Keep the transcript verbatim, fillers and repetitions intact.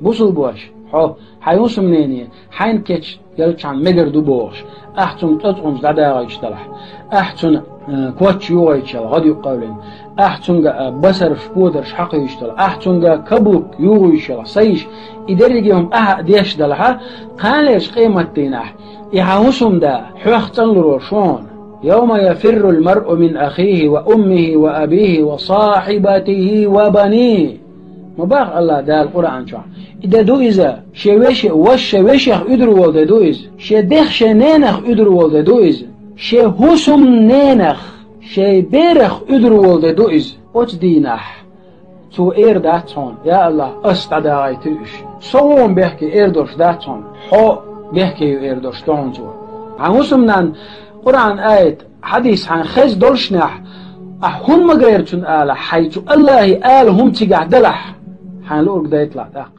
Бусулба воша, хьо хьайн хӀусамнене хьайна кечъяьлча хьан мегар ду бохуш, ахь цунга цӀоцкъамаш дӀадагӀийташ далахь, ахь цунна, э, коч югӀийташ ялахь, гӀадъюкъ къевлина, ахь цунга, э, басарш, подарш хьакхуьйсуш далахь, ахь цунга каблук югӀуьйтуш ялахь, сайиш, и дерриге хӀума ахьа а деш далахь, кханалерчу къематдийнахь и хьан хӀусамда хьох цӀанлур волуш ву хьуна. «يوم يفر المرء من أخيه وأمه وأبيه وصاحبته وبنيه». Ма боху АллахӀ Дала Къуръан чохь. И де ду иза, шен веше, ваша шен вешех уьдур волу де ду иза, шен дех шен ненах уьдур волу де ду иза, шен хӀусамненах, шен берах уьдур волу де ду иза. Оцу дийнахь цо эр дац хьуна: «Я АллахӀ, ас дӀадагӀийтина уьш». Со ву хьуна бехке эр долуш дац хьуна, хьо бехке ю эр долуш ду хьуна цо. Хьан хӀусамнанна Къуръан аят, хьадис хьайна хезна доллушехь, ахь хӀунда ма гайра цунна ала, хьайн цу АллахӀе ала хӀума цигахь далахь, хьайна луург дайталахь тӀаккха.